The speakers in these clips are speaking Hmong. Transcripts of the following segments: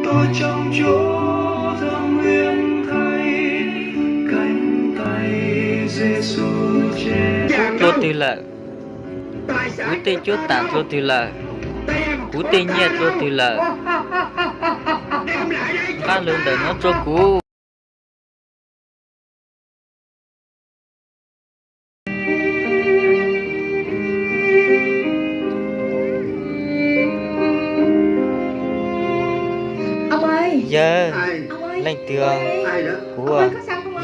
Dlua twg lawm? Kuv tej cuab tam dlua twg lawm? Kuv tej nyiaj dlua twg lawm? Nqa lawv ntawm no rau kuv. Yawg, leej twg? Kuv.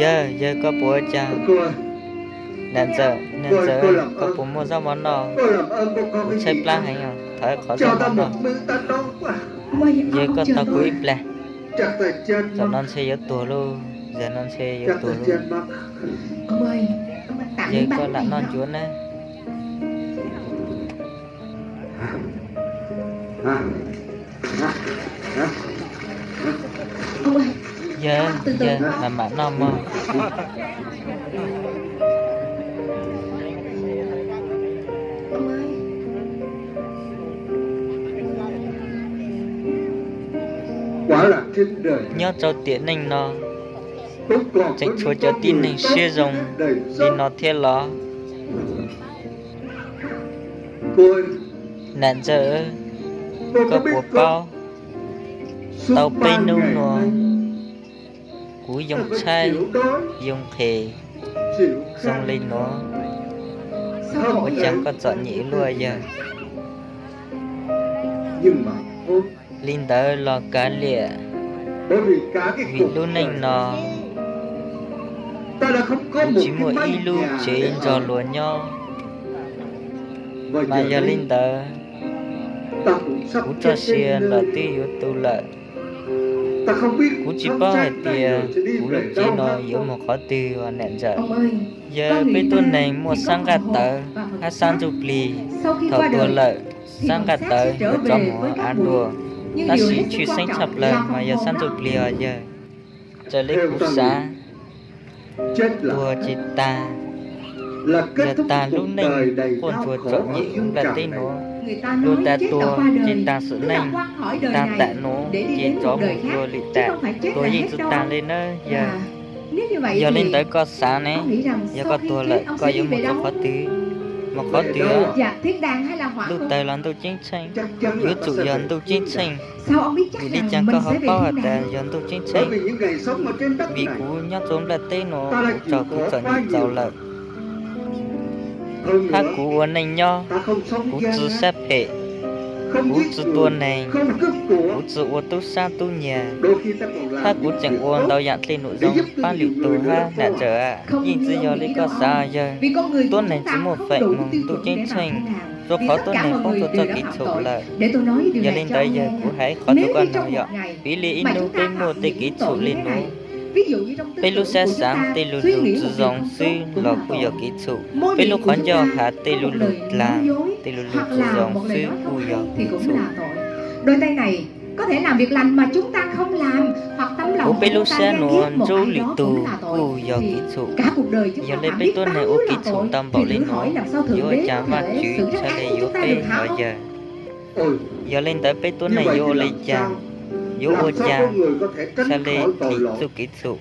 Yawg, yawg koj puas ua cas? Niam ntxawm, niam ntxawm, koj puas muaj zaub mov noj? Kuv tshaib plab heev os, thov qhov zaub mov noj. Yawg koj tos kuv ib pliag. Tam no ntshe yuav tuag lauj, zaum no ntshe yuav tuag lauj. Yawg koj lam noj ncuav nawb. Yawg, yawg, mam mam noj mog. Nyob rau tiam neej no, tseem tshuav cov tib neeg siab zoo li no thiab los? Niam ntxawm, koj puas paub, tau peb hnub no kuv yoo tshaib yoo nqhis zoo li nuav, ua cas koj txom nyem luaj yawg? Li ntawd los kav liam, vim lub neej no kuv tsis muaj ib lub tsev nrog luag nyob. Mas yog li ntawd, kuv txoj sia los twb yuav tu lawm. Kuv tsis paub hais tias kuv lub cev no yuav mus qhov twg os niam ntxawm. Yawg, peb tuab neeg muaj sab nqaj tawv hab sab ntsuj plig. Thaum tuag lawm, sab nqaj tawv yuav rov mus av dua, tab sis tshwj xeeb tshaj plaws mas yog sab ntsuj plig os yawg. Raws li kuv xav, tuag ces tag, yog tag lub neej quaj ntsuag txom nyem nplaj teb nuav. Luag tas tuag ces tag xwm neej, tag tam nuav ces rov mus dua lwm tam, tuag yeej tsi tag li nawb yawg. Yog li ntawd koj xav ne, yog koj tuag lawm koj yuav mus rau qhov twg? Mus qhov twg? Ntuj tawg los ntuj ceeb tsheej? Yuav tsum yog ntuj ceeb tsheej. Vim li cas koj ho paub has tas yog ntuj ceeb tsheej? Vim kuv nyob rau nplaj teb nuav, kuv raug kuv txom nyem txaus lawm. Hab kuv ua neej nyob, kuv tsi sab phem, kuv tsi tua neeg, kuv tsi ua tub sab tub nyiag, hab kuv tseem ua ntau yaam dlej num zoo paab lwm tug hab nam ntxawm a. Yeej tsi yog li koj xav yawg. Tuab neeg tsi muaj feem moog ntuj ceeb tsheej, rua qhov tuab neeg poob rua txoj kev txhum lawm. Yog li ntawd yawg, kuv has ib qhov rua koj noog yom, piv li ib nub peb muaj tej kev txhum li nuav, peb lub sab xaav tej lu lug tsi zoo xwb los kuj yog kev txhum. Peb lub qhov ncauj has tej lu lug dlaag, tej lu lug tsi zoo xwb kuj yog kev txhum. Huv peb lub sab nuav nrub lwm tug kuj yog kev txhum. Yog le peb tuab neeg ua kev txhum tau npaum li nuav, yuav ua cas Vaajtswv txhaj le yuav peb os yawg? Yog le ntawd peb tuab neeg yuav ua le caag, yuav ua caag txhaj le dim txuj kev txhum?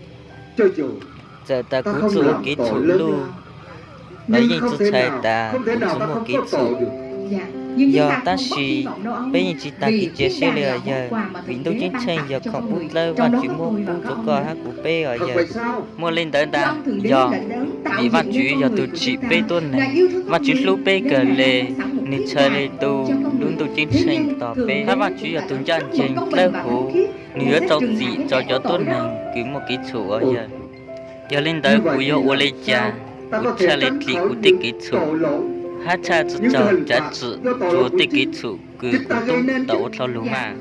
Txawm tas kuv txuj ua kev txhum luj los yeej tsi txhais tas kuv tsi muaj kev txhum. Yog tab sis peb yeej tsi tas kev cia siab li os yawg, vim ntuj ceeb tsheej yog khoom pub dlawb Vaajtswv muab pub rua koj hab kuv peb os yawg. Muaj le ntawd ntag, yog vim Vaajtswv yog tug tsim peb tuab neeg. Vaajtswv hlub peb kawg le, nwg txhaj le tu lub ntuj ceeb tsheej tos peb, hab Vaajtswv yog tug ncaaj nceeg dlawb huv, nwg yuav rau txim rau cov tuab neeg kws muaj kev txhum os yawg. Yog le ntawd kuv yuav ua le caag kuv txhaj le dim kuv tej kev txhum, hab txhaj tsi raug cav tsim rua tej kev txhum kws kuv tub tau ua dlhau lug mas?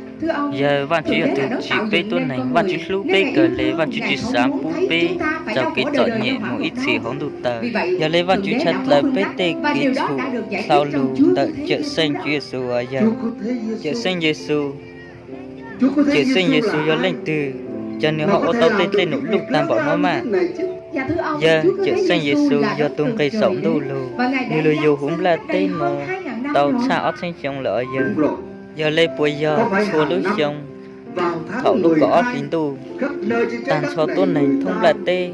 Yawg, Vaajtswv yog tug tsim peb tuab neeg, Vaajtswv hlub peb kawg le, Vaajtswv tsi xaav pub peb raug kev txom nyem moog ib txhis huv ntuj tawg. Yog le Vaajtswv tshaj dlaws peb tej kev txhum dlhau lug ntawm Cawm Seej Tswv Yexus os yawg. Cawm Seej Yexus, Cawm Seej Yexus yog leej twg, cas nwg ho ua tau tej dlej num luj taag npaum nuav mas? Yawg, Cawm Seej Yexus yog tug nqis saum ntuj lug, nwg lug yug huv nplaj teb nuav tau txhaj ob txheeb xyoo lawm os yawg. Yog le puas yog txhua lub xyoo Thaum lub kaum ob hlis ntuj, tag nrho tuab neeg thoob nplaj teb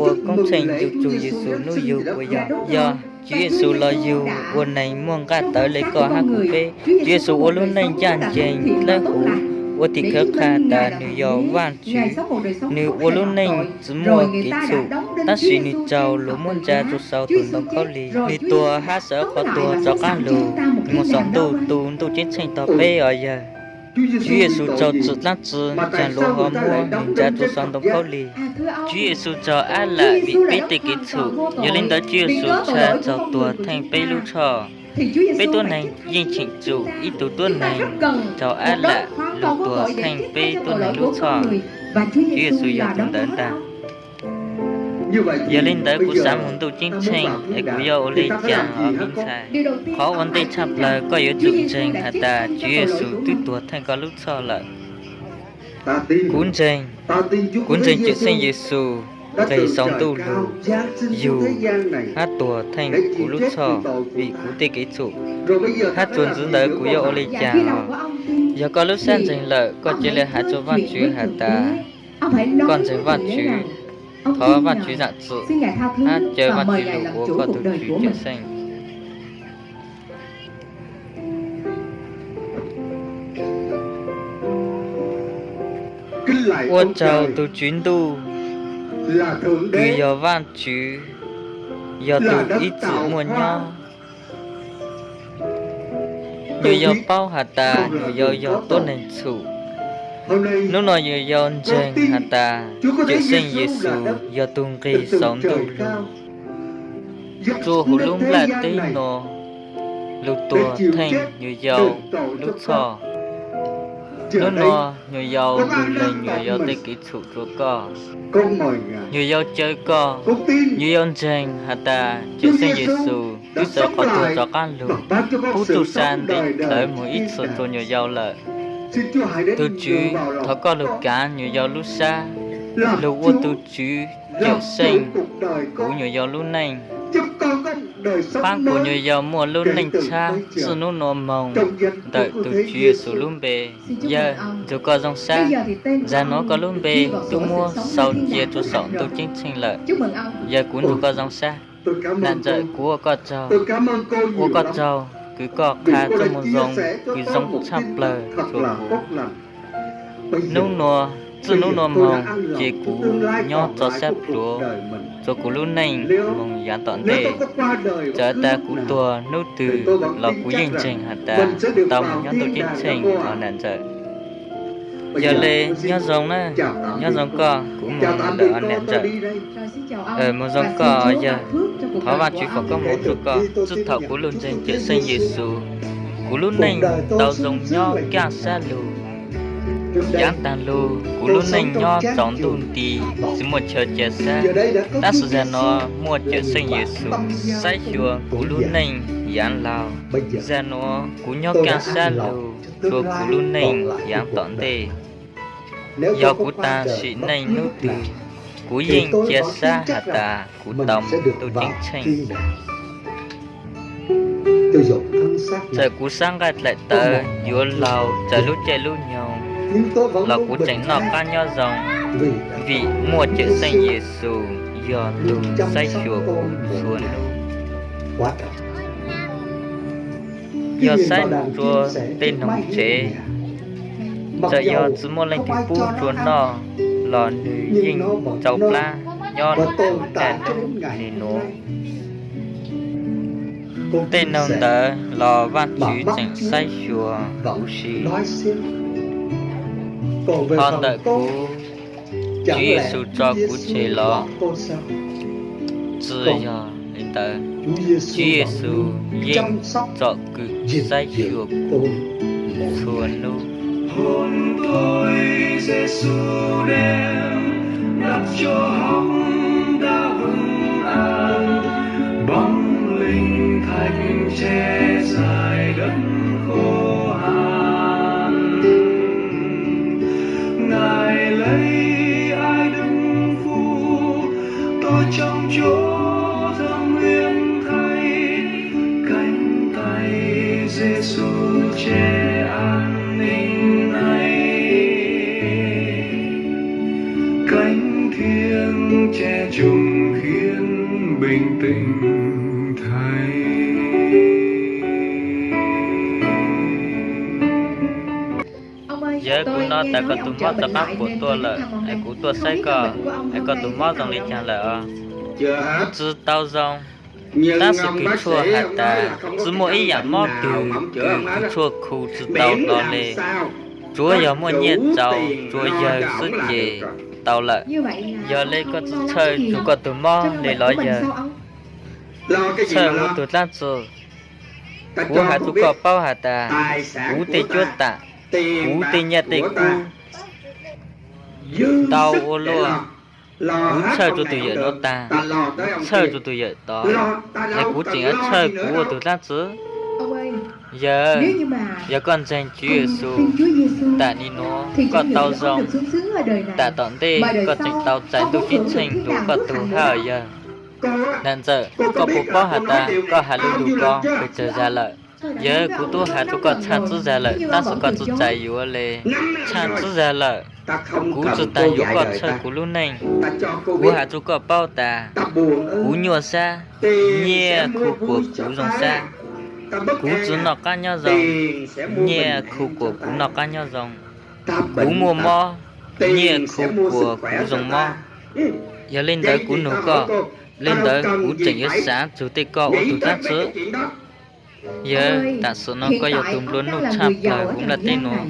ua koob tsheej yuav tsum Yexus hnub yug uas yog, yog Tswv Yexus los yug ua neeg muaj nqaj tawv le koj hab kuv peb. Tswv Yexus ua lub neej ncaj ncees dawb huv, ua tim khawv qha tas nws yog Vaajtswv. Nws ua lub neej tsi muaj kev txhum, tab sis nws raug luag muab ntsa rua sau tus ntoo khaub lig. Nws tuag hab sawv qhov tuag rov qaab lug moog saum ntuj tu ntuj ceeb tsheej tog peb os yawg. Tswv Yexus raug txim dlaab tsi caag luag ho muab nws ntsa rua sau ntoo khaub lig? Tswv Yexus raug ab lam vim peb tej kev txhum, yog le ntawd Tswv Yexus tshaj raug tuag theej peb lub txhoj. Peb tuab neeg yeej cheem tsum ib tug tuab neeg raug ab lam lug tuag theej peb tuab neeg lub txhoj. Tswv Yexus yog tus ntawd ntag. Yog le ntawd kuv xaav moog ntuj ceeb tsheej es kuv yuav ua le caag os me ntxhais? Qhov ua ntej tshaj plawg koj yuav tsum ntseeg has tas Tswv Yexus twb tuag theej koj lub txhoj lawm. Kuv ntseeg, kuv ntseeg Cawm Seej Yexus nqis sau ntuj lug, yug hab tuag theej kuv lub txhoj vim kuv tej kev txhum, hab tsuas ntxiv ntawd kuv yuav ua le caag os? Yog koj lub sab ntseeg lawm, koj cia li has rua Vaajtswv has tas koj ntseeg Vaajtswv. Thov Vaajtswv zaam txim hab caw Vaajtswv lug ua koj tug Tswv Cawm Seej. Ua tsaug tug Tswv Ntuj, kws yog Vaajtswv, yog tug ib txwm muaj nyob. Nyuam yaus paub has tas nyuam yaus yog tuab neeg txhum. Nub nua nyuam yaus ntseeg has tas Cawm Seej Yexus yog tug nqis sau ntuj lug rua huv lub nplaj teb nua lug tuag theej nyuam yaus lub txhoj. Nub nua nyuam yaus lug lees nyuam yaus tej kev txhum rua koj. Nyuam yaus caw koj, nyuam yaus ntseeg has tas Cawm Seej Yexus twb sawv qhov tuag rov qaab lug pub tug sa ntev dlhawv moog ib txhis rua nyuam yaus lawm. Tug Tswv, thov koj lug kaav nyuam yaus lub sab, lug ua tug Tswv Cawm Seej kuv nyuam yaus lub neej. Paab kuv nyuam yaus muaj lub neej tshab txij nub nua moog ntawm tug Tswv Yexus lub npe. Yawg, nrug koj zoo sab, zag nuav koj lub npe twb muab sau cia rua saum ntuj ceeb tsheej lawm. Yawg, kuv nrug koj zoo sab. Nam Ntxawm, kuv ua koj tsaug, ua koj tsaug kws koj qha txuj moo zoo kws zoo tshaj plawg rua kuv. Nub nua, txij nub nua moog ces kuv nyob tso sab pluav rua kuv lub neej moog yaav tom ntej. Txawm tas kuv tuag nub twg los kuv yeej ntseeg has tas tau moog nyob ntuj ceeb tsheej os Nam Ntxawm. Yog le, nyob zoo na, nyob zoo koj, kuv moog lawm os Nam Ntxawm. Moog zoo koj yawg, thov Vaajtswv foom koob moov rua koj. Txij thaum kuv lug ntseeg Cawm Seej Yexus, kuv lub neej tau zoo nyob kaj sab lug. Yaav taag lug kuv lub neej nyob tsaus ntuj nti, tsi muaj chaw cia sab. Tab sis zag nuav muaj Cawm Seej Yexus saib xyuas kuv lub neej yaav laug. Zag nuav kuv nyob kaj sab lug rua kuv lub neej yaav tom ntej. Yog kuv taag sim neej nub twg, kuv yeej cia sab has tas kuv tau moog ntuj ceeb tsheej. Txawm kuv sab nqaij dlaim tawv yuav laug txawm lub caij lub nyoog, los kuv tseem noj qab nyob zoo, vim muaj Cawm Seej Yexus yog tug saib xyuas kuv txhua nub. Yog saib moog rua tej noog tsev, txawm yog tsi muaj leej twg pub rua noj, los nwg yeej tsau plab nyob le nuav. Tej noog ntawd los Vaajtswv tseem saib xyuas huv si. Ho ntawm kuv, Tswv Yexus tso kuv tseg los? Tsi yog li ntawd, Tswv Yexus yeej tsom kwm saib xyuas kuv txhua nub. Koj tas koj tus mob rov qab puas tuaj lawm es kuv tuaj saib koj, es koj tus mob zoo li cas lawm os? Tsis tau zoo. Tab sis kws tshuaj has tas tsis muaj ib yaam mob twg kws kws tshuaj khu tsis tau hlo le, tsuav yog muaj nyiaj tsaus tsuas yawg xwb ces tau lawm. Yog le koj tsis txhawj tsuas koj tus mob le los yawg txhawj ua tug dlaab tsi? Kuv has rua koj paub has tas kuv tej cuab tam, kuv tej nyiaj tej kub ntau ua luaj. Kuv txhawj rua tug yawm nuav taag, kuv txhawj rua tug yawm tod, es kuv tseem yuav txhawj kuv ua tug dlaab tsi? Yawg, yog koj ntseeg Tswv Yexus tam nim nuav koj tau zoo, tam tom ntej koj tseem tau txais Ntuj Ceeb Tsheej lug koj tug hab os yawg. Nam ntxawm, koj puas paub has tas koj has lug lug ko pes tsawg zag lawm? Yawg, kuv tub has rua koj txhaaj tsib zag lawm tab sis koj tsi txais yuav le. Txhaaj tsib zag lawm, kuv tsi taag yuav koj txhawj kuv lub neej. Kuv has rua koj paub tas kuv nyuaj sab, nyiaj khu kuas kuv zoo sab. Kuv tsi noj qab nyob zoo, nyiaj khu kuas kuv noj qab nyob zoo. Kuv muaj mob, nyiaj khu kuas kuv zoo mob. Yog le ntawd kuv nug koj, le ntawd kuv tseem yuav xaav txug tej koj ua tug dlaab tsi? Yawg, tam sim no koj yog tug nplua nuj tshaj plawg huv nplaj teb nuav,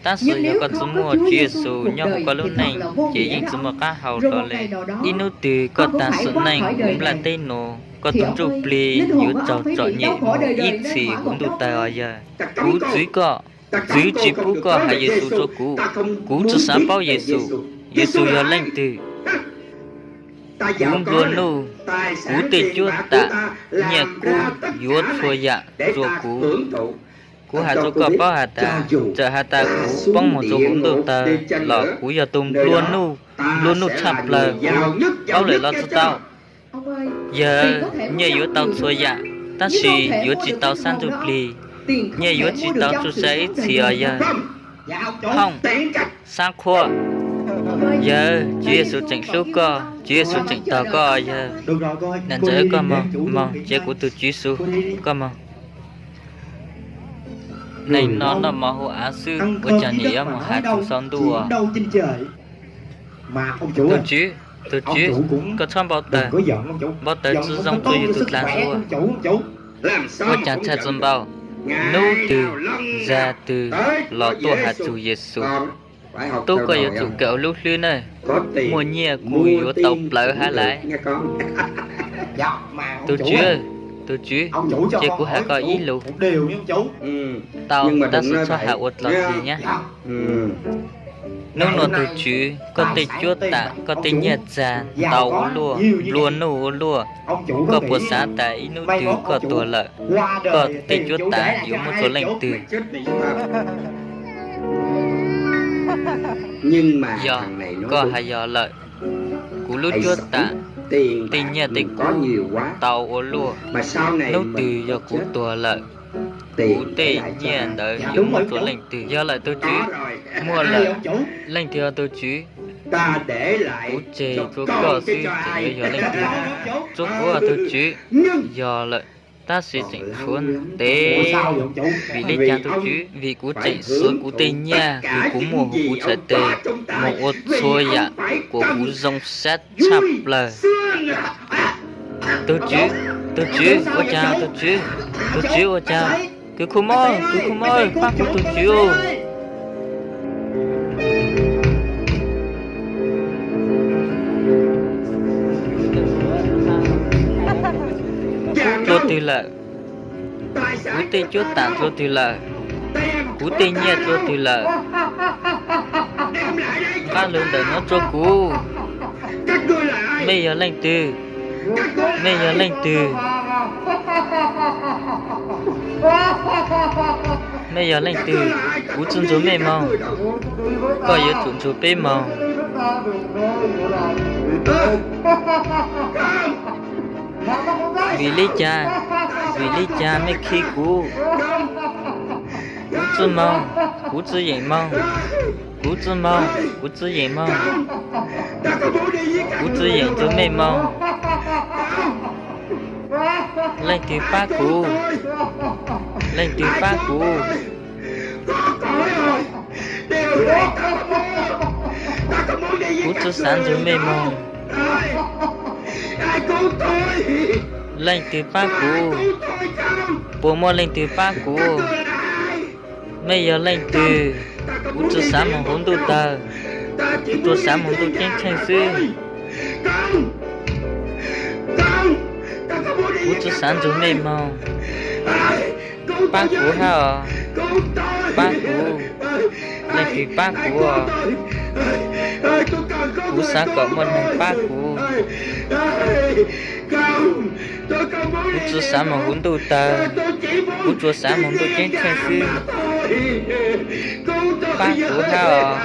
tab sis yog koj tsi muaj Tswv Yexus nyob huv koj lub neej ces yeej tsi muaj qab hau hlo le. Ib nub twg koj taag sim neej huv nplaj teb nuav, koj tug ntsuj plig yuav raug txom nyem moog ib txhis huv ntuj tawg os yawg. Kuv txwv koj, txwv tsi pub koj has Yexus rua kuv. Kuv tsi xaav paub Yexus. Yexus yog leej twg? Kuv nplua nuj, kuv tej cuab tam, nyiaj kub yuav txhua yaam rua kuv. Kuv has rua koj paub has tas, txawm has tas kuv poob moog rua huv ntuj tawg los kuv yog tug nplua nuj, nplua nuj tshaj plawg huv, paub lawm los tsi tau? Yawg, nyiaj yuav tau txhua yaam, tab sis yuav tsi tau sab ntsuj plig. Nyiaj yuav tsi tau tsuj sa ib txhis os yawg. Hooj, xaav qhuas. Yawg, Tswv Yexus tseem hlub koj, Tswv Yexus tseem tog koj os yawg. Nam ntxawm, koj moog, moog, cia kuv tug Tswv xu, koj moog. Neeg no noj mov hauv av xwb ua caag nim yuav moog has txug sau ntuj? Tug Tswv, tug Tswv, koj txhob npau tawg, npau tawg tsi zoo rua yug tug dlaag xwb. Ua caag txhaj tsi npau? Nub twg, zag twg los tuaj has txug Yexus. Tub, koj yuav tsum kawm lub hlwb nawb. Muaj nyiaj kuj yuav tau plawv hab laiv. Tug Tswv, tug Tswv, cia kuv has koj ib lus. Tau, tab sis txhob has ua dlog dig nyab. Nub nua tug Tswv, koj tej cuab tam, koj tej nyiaj txag ntau ua luaj, nplua nuj ua luaj. Koj puas xaav tas ib nub twg koj tuag lawm, koj tej cuab tam yuav muab rua leej twg? Yog, koj has yog lawm. Kuv lub cuab tam, tej nyiaj tej kub ntau ua luaj. Nub twg yog kuv tuag lawm, kuv tej nyiaj ntawd yuav muab rua leej twg? Yog lawm tug Tswv, muaj lawm. Leej twg os tug Tswv? Kuv tseg rua koj xwb tseem yuav yog leej twg? Rua kuv os tug Tswv. Yog lawm, tab sis tseem tshuav ntev. Vim le caag tug Tswv? Vim kuv tseem xuav kuv tej nyiaj kws kuv muaj huv kuv txhais tes moog ua txhua yaam kuas kuv zoo sab tshaj plawg. Tug Tswv, tug Tswv, ua caag tug Tswv? Tug Tswv ua caag? Kws khu mob, kws khu mob, pab kuv tug Tswv. Dlua twg lawm? Kuv tej cuab tam dlua twg lawm? Kuv tej nyiaj dlua twg lawm? Nqaj lug ntawm nuav rua kuv. Mej yog leej twg? Mej yog leej twg? Mej yog leej twg? Kuv tsi nrug mej moog, koj yuav tsum nrug peb moog. Vim le caag? Vim le caag mej khi kuv? Kuv tsi moog, kuv tsi yeem moog. Kuv tsi moog, kuv tsi yeem moog. Kuv tsi yeem nrug mej moog. Leej twg pab kuv? Leej twg pab kuv? Kuv tsi xav nrug mej moog. Leej twg paab kuv? Puas muaj leej twg paab kuv? Mej yog leej twg? Kuv tsi xav moog huv ntuj tawg, kuv tsuas xav moog ntuj ceeb tsheej xwb. Kuv tsi xav nrug mej moog. Paab kuv hab os, paab kuv. Leej twg paab kuv? Kuv xav kom muaj neeg paab kuv. Kuv tsi xav moog huv ntuj tawg, kuv tsuas xav moog ntuj ceeb tsheej xwb. Paab kuv hab os.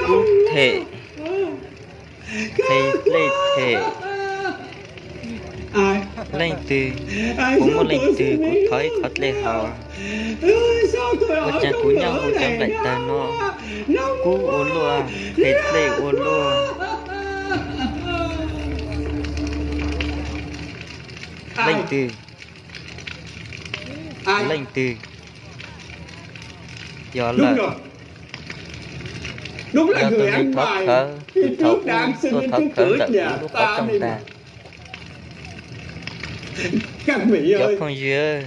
Kuv them, qhe dlej them. Leej twg? Puas muaj leej twg? Kuv thov ib qho dlej haus. Ua caag kuv nyob huv cov nplaim tawg no kub ua luaj, qhe dlej ua luaj. Leej twg? Leej twg? Yog lawm. Yog tus neeg thov khawv, tus thaum ub tuaj thov khawv ntawm kuv lub qhov rooj ntag. Cov phooj ywg,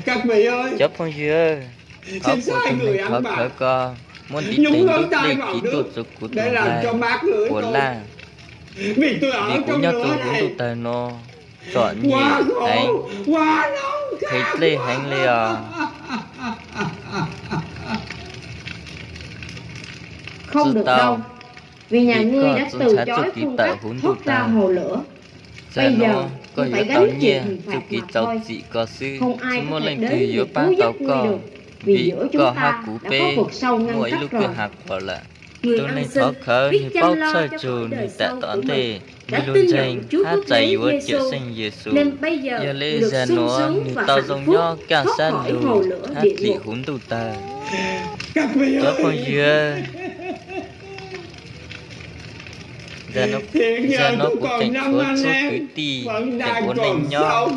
cov phooj ywg, thov puas tus neeg thov khawv ko muab ntiv teeg lub dlej kiv tuaj rua kuv tus ntxhais puas laj, vim kuv nyob rua huv ntuj tawg no txom nyem heev, qhe dlej heev li os. Tsi tau, vim koj tsi nrhav txuj kev tawm huv ntuj tawg. Zag nuav koj yuav tau nyiaj txuj kev rau txim ko xwb, tsi muaj leej twg yuav paab tau koj, vim koj hab kuv peb muaj ib lub kwj ha quas lawm. Tus neeg thov khawv nwg paub txhawj tsug nwg tam tom ntej nwg lug ntseeg hab txais yuav Cawm Seej Yexus. Yog le zag nuav nwg tau zoo nyob kaj sab lug hab dlim huv ntuj tawg. Cov phooj ywg, zag nuav kuv tseem tshuav txhua kwv tij tseem ua neej nyob,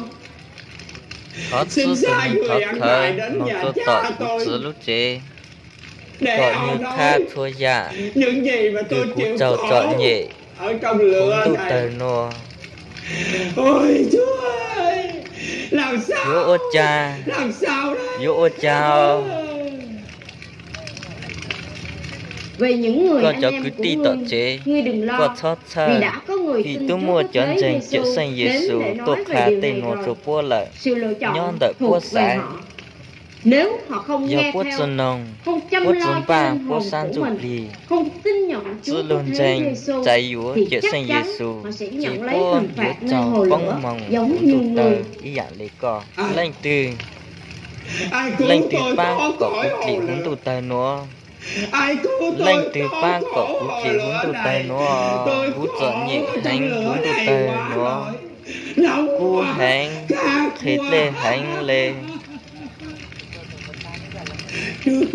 thov txhua tus neeg thov khawv moog rua tom kuv txiv lub tsev, kom nwg qha txhua yam kws kuv raug txom nyem huv ntuj tawg nuav. Yuav ua cas, yuav ua cas? Koj cov kwv tij tom tsev, koj txhob txhawj, vim tub muaj cov ntseeg Cawm Seej Yexus tuaj qha tej nuav rua puab lawm. Nyob ntawm puab xaiv, yog puab tsi noog, puab tsi npaj puab sab ntsuj plig, tsi lug ntseeg, txais yuav Cawm Seej Yexus, ces puab yuav raug poob moog huv ntuj tawg ib yam le koj. Leej twg, leej twg paab kom kuv dlim huv ntuj tawg nuav? Leej twg paab kom kuv dlim huv ntuj tawg nuav? Kuv txom nyem heev huv ntuj tawg nuav, kub heev, qhe dlej heev le.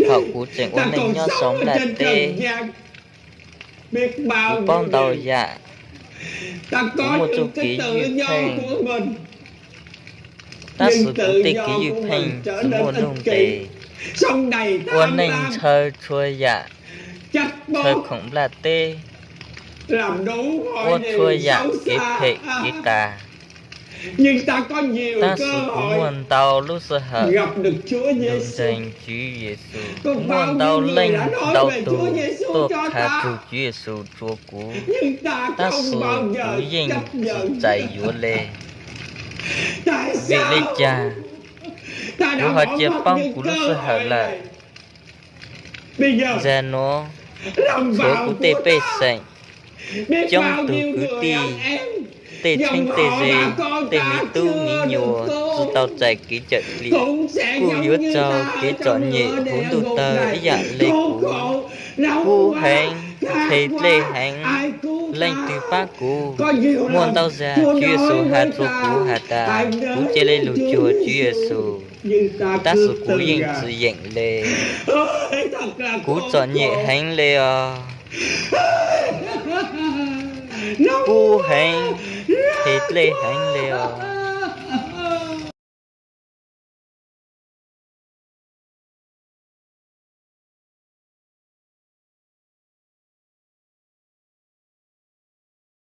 Thaum kuv tseem ua neej nyob sau nplaj teb, kuv paub ntau yam, kuv muaj txuj kev ywj pheej, tab sis kuv tej kev ywj pheej tsi muaj nuj nqes. Ua neej ntshaw txhua yam, ntshaw khoom nplaj teb, ua txhua yam kev phem kev qas. Tab sis kuv muaj ntau lub sij hawm nug ntseeg Tswv Yexus, kuv muaj ntau leej ntau tug tuaj qha txug Tswv Yexus rua kuv, tab sis kuv yeej tsi txais yuav le. Vim le caag kuv ho cia poob kuv lub sij hawm lawm? Zag nuav, tshuav kuv tej pej xeem, coob tug kwv tij tej txheeb tej ze, tej miv tub miv nyuam tsi tau txais kev cawm dim, kuj yuav raug kev txom nyem huv ntuj tawg ib yam le kuv. Kub heev, nqhis dlej heev, leej twg pab kuv? Muaj ntau zag Tswv Yexus has rua kuv has tas kuv ca le lug cuag Tswv Yexus, tab sis kuv yeej tsi yeem le. Kuv txom nyem heev le os. Kub heev, nqhis dlej heev le os.